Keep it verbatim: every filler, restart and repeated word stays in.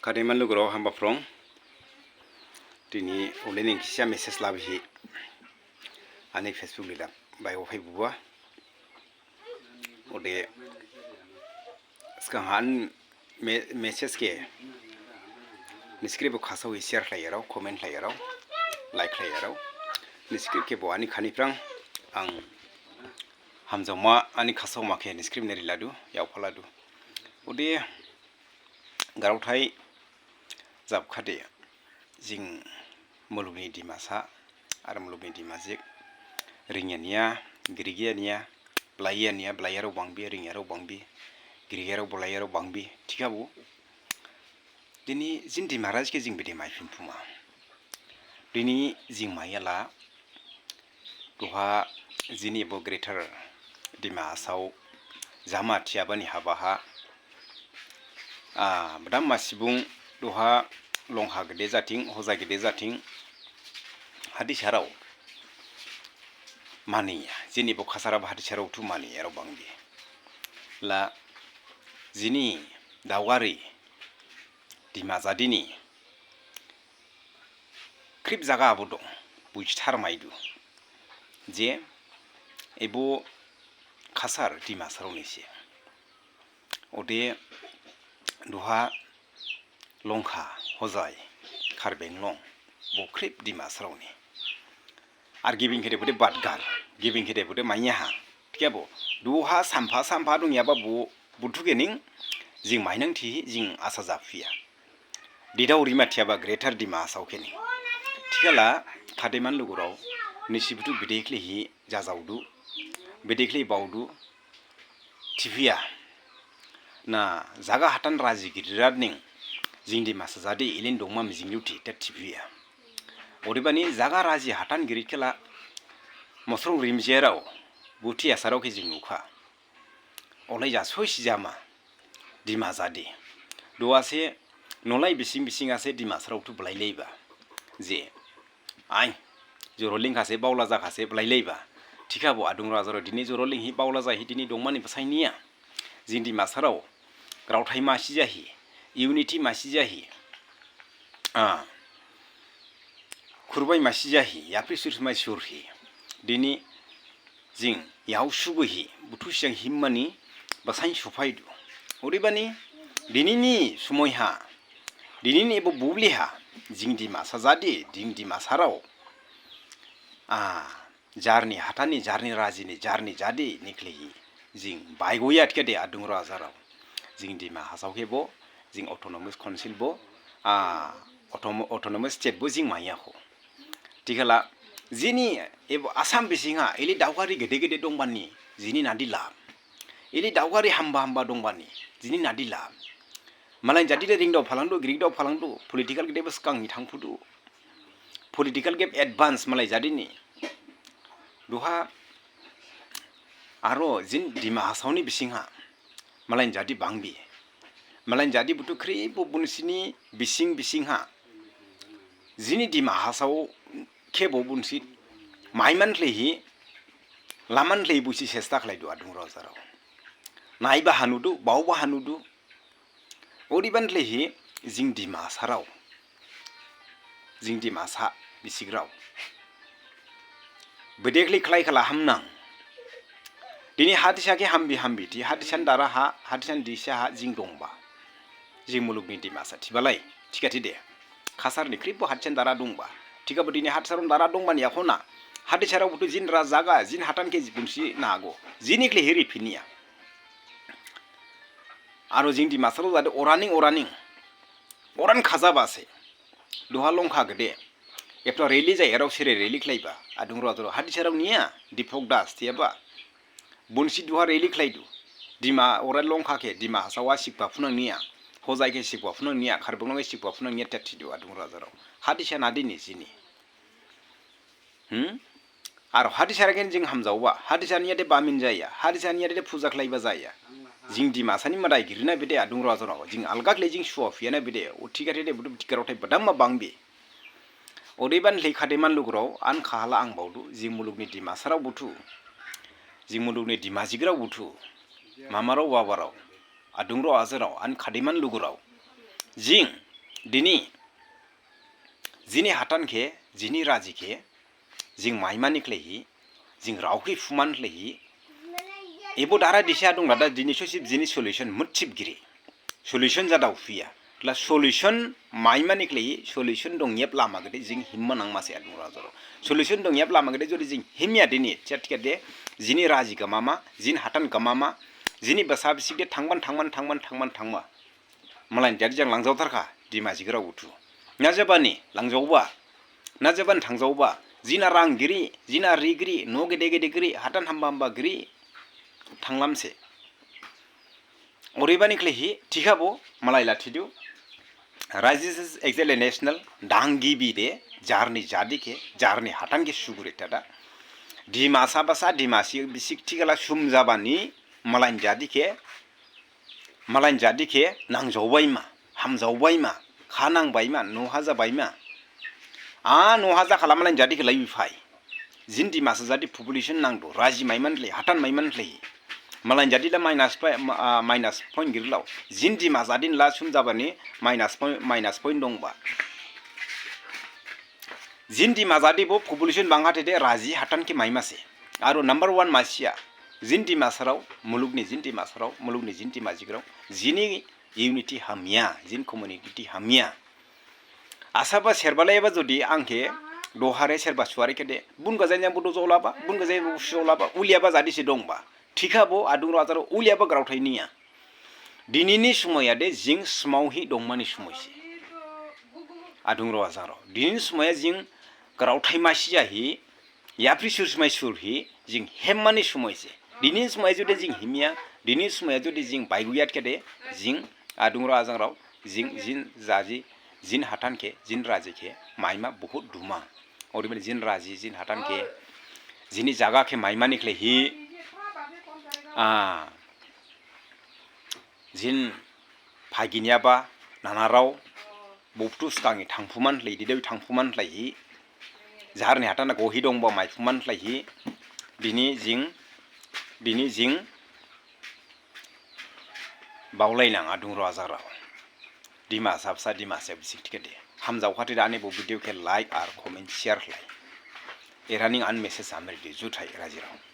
Khadimani lugurao hamba phrong. Dini olei ning kisa message labihi. Ani Facebook lila bai ophai buba. Ode sgang han me-, message khe nisi khrip bo khasao hi share khlaiyarao, comment khlaiyarao, like khlaiyarao. Nisi khrip khe bo ani khani phrang ang hamjaoma ani khasaoma khe nisi khrip ne riladu, yaophaladu. Ode graothai japkhade jing mulukni Dimasa ar mulukni Dimajik ringyaniya, girigyaniya, blaiyaniya, blaiyarao bangbi, ringyarao bangbi, girigyarao blaiyarao bangbi, thikhabo dini jini Dimaraj khe jing bede maiphinphuma. Dini jing maiyala duha jini bo Greater Dima Hasao jama thiyabani habaha, ah, badamma subung duha Longkha gede jathing, Hojai gede jathing, hadisarao maniya, jini bo Khasarao hadisarao thu maniyarao bangbi. La jini Daogari Dima jadini khrip jaga abo dong, bujithar maidu je ebo Khasar Dimasarao nise. Ode duha Longkha, Hojai, Karbi Anglong, bo khrip Dimasarao ni. Ar gibin khede bode badgar, gibin khede bode maiyaha. Thikhabo duha sampha sampha dongyaba bo buthu khe ning jing mainang thihi jing asa japhiya. Didao rima thiyaba Greater Dima Hasao khe ning. Thikhala khadimani lugurao nisi buthu bede khlaihi jajaodu, bede khlai baodu, thiphiya. Na jaga hathan raji girirat ning jing Dimasa jadi elei dongma mijingdu thi, thihi thiphiya. Odebani jaga raji hathan giri khela mosrong rimjerao, buthi asarao khe jing nukha. Olai ja soisi jama Dima jadi. Duha se nolai bising bising ase Dimasarao thu blailaiba. Je ai, joro lingkhase, baola jakhase blailaiba. Thikhabo adungrao ajarao dini joro linghi baola jahi dini dongmani basain niya. Jing Dimasarao graothai masi jahi, unity masi jahi, ah, khurbai masi jahi, yaphri sur masi surhi. Dini jing yao suguhi, buthu siyang himmani basain sophaidu. Odebani dinini somoiha, dinini ebo bubliha, jing Dimasa jadi, jing Dimasarao, ah, jarni hathani, jarni rajini, jarni jadi ni khlaihi jing baigoya thikhade adungrao ajarao. Jing Dima Hasao khe bo, jing Autonomous Council bo, ah, automo-, Autonomous State bo jing maiyakho. Thikhala jini ebo Assam bisingha elei Daogari gede gede dongbani jini nadi lab. Elei Daogari hamba hamba dongbani jini nadi lab. Malai jadi de ringdao phalangdu, girikdao phalangdu, political gede bo sgang ni thangphudu. Political gap advance malai jadini. Duha aro jini Dima Hasaoni bisingha malai jadi bangbi. Malai jadi buthu khrip bo bunsini bising bisingha. Jini Dima Hasao khe bo bunsi maiman khlaihi, laman khlaihi busi sesta khlaidu adungrao ajarao. Naiba hanudu, baoba hanudu, Odebani khlaihi jing Dimasarao, jing Dimasa bisikrao bede khlai khlai khala hamnang. Dini hadisa khe hambi hambi thi, hadisan dara ha, hadisan disa ha jing dongba. Jing mulukni Dimasa thibalai, thikha thi de. Khasarni khrip bo hadisan dara dongba. Thikhabo dini hadisarao dara dongbani yakhona. Hadisarao buthu jini dara jaga, jini hathan khe bunsi nago. Jini khlaihi riphinya. Aro jing Dimasarao jade oraning oraning. Oran khajaba se. Duha Longkha gede. Epla rally jayarao sere rally khlaiba. Adungrao ajarao hadisarao niya. Dipok Das thiyaba. Bunsi duha rally khlaidu. Dima ora Longkha khe Dima Hasao sikba phunang niya. Hojai khe sikba phunang niya. Karbi Anglong khe sikba phunang niya thihi thidu adungrao ajarao. Hadisa nadini jini. Hmm? Aro hadisa regen jing hamjaoba, hadisa niya de bamin jaya, hadisa niya de puja khlaiba jaya. Jing Dimasani madai girina bede adungrao ajarao, jing alga khlai jing suwa phiyana bede, o thikha thi de buthu thikharaothai badamma bangbi. Odebani khlai khadimani lugurao, ani khahala ang baodu, jing mulukni Dimasarao buthu, jing mulukni Dimajikrao buthu, mamarao babarao, adungrao ajarao, ani khadimani lugurao. Jing Dini jini hathan khe, jini raji khe jing maimani khlaihi, jing raokhi phumani khlaihi, ebo dara disa dong dada dini sosip jini solution mutsip giri. Solution jadao phiya. Tla solution maimani khlaihi, solution dongyap lama gede jing himma nangma se adung rajarao. Solution dongyap lama gede jodi jing himya dini, thiya thikhade jini raji gamama, jini hathan gamama, jini basa bisik de thangban, thangban, thangban, thangban, thangma. Malain jadi jang langjao tharkha, Dimajik rao uthu. Na jabani langjaoba, na jabani thangjaoba, jina rang giri, jina ri giri, no gede gede giri, hathan hamba hamba giri, thanglamse. Oribani khlaihi, thikhabo, malai lathidu. Raji is exactly national, dang gibi de, jarni jadi khe, jarni hathan khe sugure tada. Dimasa basa, Dimasi bisik thikhala sum jabani, malain jadi khe, malain jadi khe nangjaobaima, hamjaobaima, khanangbaima, noha jabaima. A noha jakhala malain jadi khe laibi phai. Jin Dimasa jadi population nangdu, raji maiman khlai, hathan maiman khlai. Malain jadi la minus point, ma-, ah, minus point girilao. Jin Dima jadi la sum jabani minus point, minus point dongba. Jin Dima jadi bo population bangha thede raji hathan khe maimase. Aro number one masiya. Jin Dimasarao, mulukni jin Dimasarao, mulukni jin Dimajikrao, jini unity hamya, jin community hamya. Asaba serba laiba jodi ang khe dohare serba suari khede, bun gajain jang budo jolaba, bun gajain budo jolaba, uliyaba jadi se dongba. Thikhabo adung rajarao uliyaba graothai niya. Dinini sumoya de jing smaohi dongmani sumoise. Adung rajarao. Dinini sumoya jing graothai masi jahi, yapri sur smai surhi, jing hemmani sumoise. Dinini sumoya jodi jing himya, dinini sumoya jodi jing baiguyat khede, jing adung rajarao, jing jin jadi, jin hathan khe, jin raji khe, maima buhut duma. Odebani jin raji, jin hathan khe, jini jaga khe maimani khlaihi, ah, jin phaginyaba nanarao, bubtu skangi thangphuman khlai, didoi thangphuman khlaihi, jarni hathan gohi dongba maiphuman khlaihi, dini jing, dini jing, baolainang adung rajarao. Dimasa basa Dimasa bisik thikhade. Hamjaokha thede ani bo video khe like ar comment share khlai. Eraning an message amri di juthai rajirao.